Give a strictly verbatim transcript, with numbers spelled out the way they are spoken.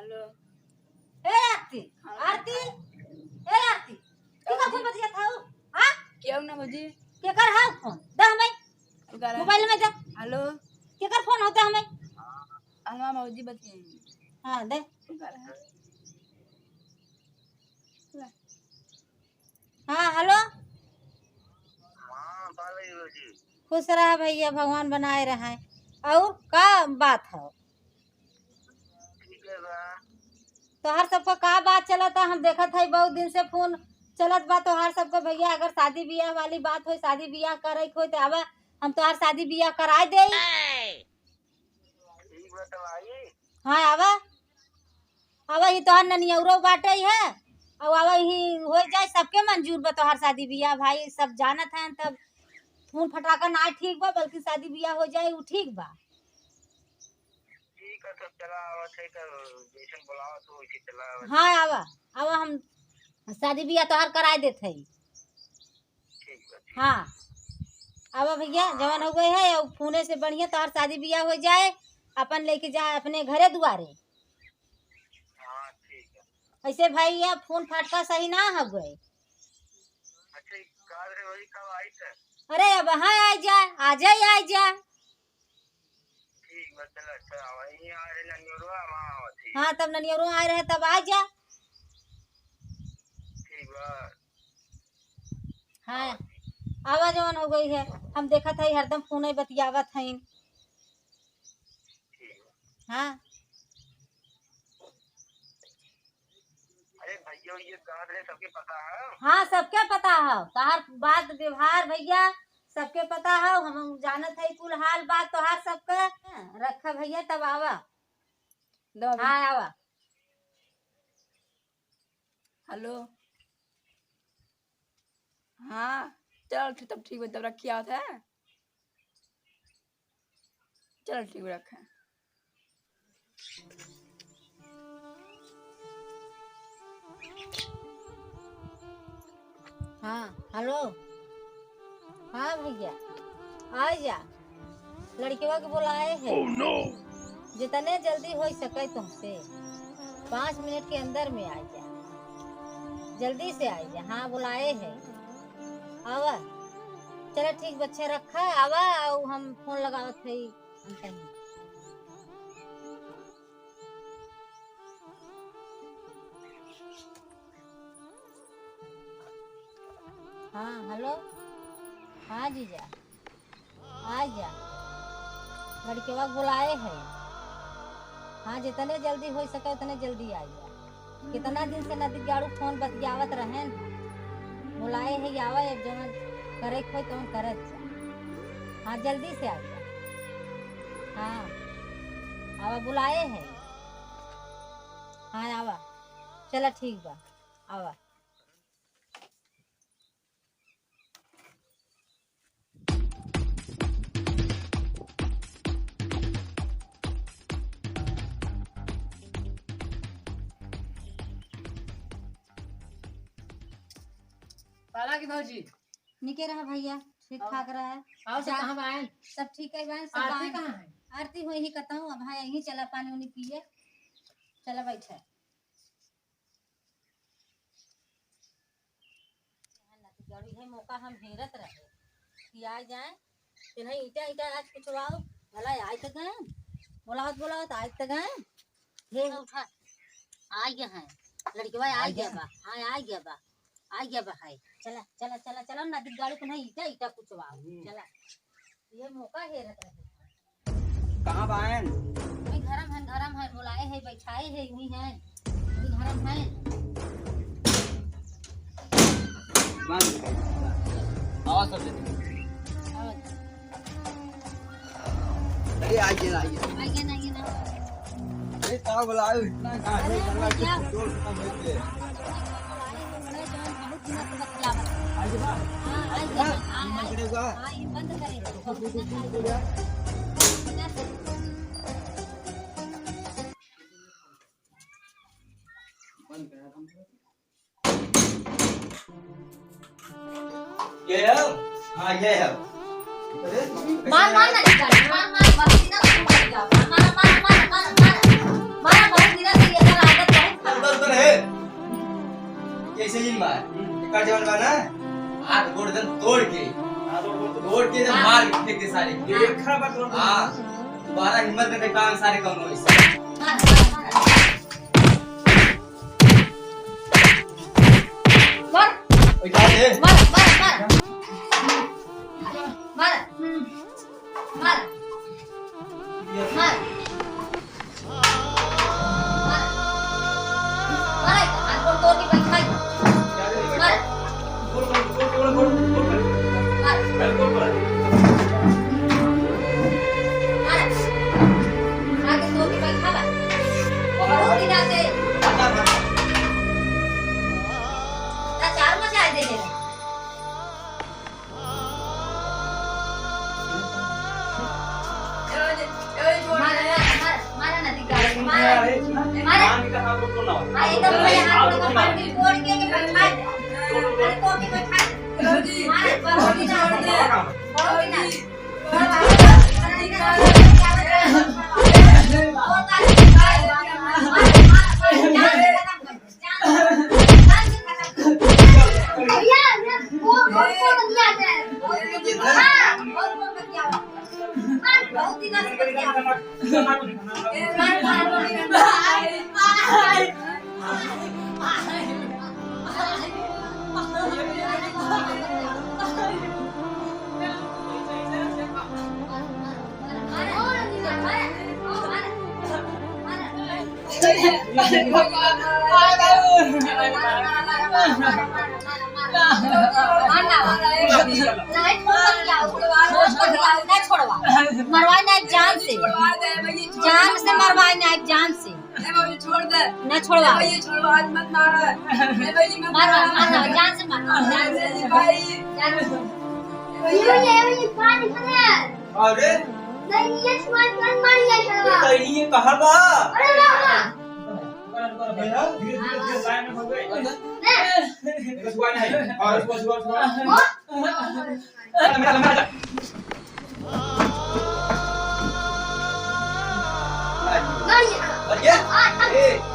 हेलो। ए आरती, हाँ। आरती, ए आरती, तू का फोन बतियात हऊ? हाँ? केहू ना भौजी। केकर हऊ फोन? दे हमें। अब का रहा? मोबाइल में दे। हेलो। केकर फोन होता हमें? हाँ, भौजी बतियाई। हाँ, दे। अब का रहा? हाँ, हेलो। हाँ, बोलिए भौजी। खुश रहा भैया, भगवान बनाए रहे। और का बात है? ठीक है बा। तोहार सबका का बात चलत है? हम देखत है बहुत दिन से फोन चलत बा तोहार सबका। भैया, अगर शादी बियाह वाली बात होई, शादी बियाह करे के होई, तो आवा, हम तोहार शादी बियाह कराए देई। ठीक बा, तब आई। हाँ, आवा। आवा, ही तोहार ननियौरो बाटे है। और आवा, ही हो जाए, सबके मंजूर बा तोहार शादी बियाह भाई, सब जानत हैं। तब फोन फटाका ना ठीक बा, बल्कि शादी बियाह हो जाए, उ ठीक बा। ठीक है, तब चला आवत है, तब जैसन बुलावत हो, वैसे चला आवत। हाँ, आवा, आवा, हम शादी बियाह तोहार कराए देत है। ठीक बा, ठीक। हाँ, आवा भैया, जवन हो गए है, और फोने से बढ़िया तोहार शादी बियाह हो जाए, अपन लेके जाए अपने घरे दुआरे। हाँ, ठीक है। ऐसे भाई, ये फोन फटका सही ना हो गए। अच्छा, ये कहा रहे वही कब आई थे? अरे, अब हाँ आ जा, आ जा, आ जा। ठीक बा, चला, अच्छा, वही आ रहे ननियरवा, वहाँ आवत ही। हाँ, तब ननियरवा आ रहे, तब आ जा। ठीक बा। हाँ, आवा जवन हो गई है, हम देखत है हरदम फोने बतियावत हईन। ठीक बा। हाँ। अरे भैया, ये कहाँ रहे, सबके पता है? हाँ, सबके पता है। तोहार बात व्यवहार भैया, सबके पता है। हम जानत है कुल हाल बात तोहार सबके। रखा भैया, तब आवा। दो अभी। हाँ, आवा। हेलो। हाँ, चल, ठीक, तब ठीक बा, तब रखिया आवत है। चल, ठीक बा, रखे। हाँ, हेलो। हाँ भैया, आ जा। लड़कवा के बुलाए है। Oh no! जितने जल्दी हो सके तुमसे, पाँच मिनट के अंदर में आ जा, जल्दी से आ जा। हाँ, बुलाए है, आवा। चला ठीक बच्चा, रखा, आवा, और हम फोन लगावत है। हाँ, हेलो। हाँ जीजा, आ जा, लड़कवा के बुलाए है। हाँ, जितने जल्दी हो सके उतने जल्दी आ जा। कितना दिन से नदी गाड़ू फोन बतियावत रहेन, बुलाए है, आवा, अब जवन करे के होई तवन करत जा। हाँ, जल्दी से आ जा। हाँ, आवा, बुलाए है। हाँ, आवा। चला, ठीक बा, आवा। पाला की भौजी। निके रहा भैया, ठीक और ठाक रहा। और सब जा। कहाँ बा आयल? सब ठीक है बा, सब आरती बा। कहाँ है? आरती होई ही कतहूँ, अब हाँ यहीं चला पानी उनी पिए। चला बैठे। जरूरी है मौका हम हेरत रहे कि आ जाए, कि नहीं ईटा ईटा आज कुछ वाओ, भला आए तो गए, बोलावत बोलावत आए तो गए। हे उठा, आ गया है, लड़कवा आ आ गया गया? बा, हाँ आ गया बा, आ गया बा है। चला, चला, चला, चला, नदी गाड़ी को नहीं ईटा ईटा कुछ वाओ, हम्म। चला, ये मौका हेरत रहे। कहाँ बाएन? वही घरम हन, घरम हन, बोलाए है, बैठाए है, वही हैं, वही घरम हैं। बंद कर। आवाज सब देते। आवाज। अरे, आइए ना, आइए। आइए ना, आइए ना। अरे, का बोलाए, इतना गाड़ी अरे, चला, भैया। जोर से बैठ के। ये है? हाँ, ये है। अरे, मार, मार ना, निकाल, मार, मार, मार, सीधा से मार, मार, मार, मार, मार, मार, मार, बहुत दिन से ये कर तीन बार। एकर जवन बा ना, हाथ गोड़ एकदम तोड़ के, तोड़ के एकदम मार के फेंक दे सारे के। देखा बा तोर। हाँ, दोबारा हिम्मत न कर पावे सारे कौनो ऐसे। मार, मार, मार। मार। बैठा दे। मार, मार, मार। मार। मार। मार। मार। मार। मार। हाथ गोड़ तोड़ के बैठाई। मार। मार। मार। मार के तोड़ के बैठा बा। बहुत दिना से। अचार मचाए दे दे। मारा, मारा, मारा, मारा ना, दिखा, मारा। मारा। हाँ, एकदम बढ़िया, हाथ को पकड़ के, जोड़ के, के बैठा दे। अरे, तो के बैठा दे। मारा, बहुत ही ना, बहुत ही ना। मरवाई ना जान से, जान से मरवाई ना जान से। ए भौजी, छोड़ दे। ना छोड़वा। ए भौजी, छोड़वा, आज मत मारो। ए भौजी, मत मारो, मारो। मारो, जान से मारो। ए भौजी, भाई। जान से। ए भौजी। ये, ये, ये, पानी पड़े। अरे? नहीं, ये छुआ, छुआ, मार गया ये छुआ। तो ये कहाँ बा? अरे, बाबा। धीरे, धीरे, धीरे, लाइन में भगवे। नहीं। बस हुआ नहीं। और बस, बस, बस। वो? बढ़िया। बढ़िया? ए,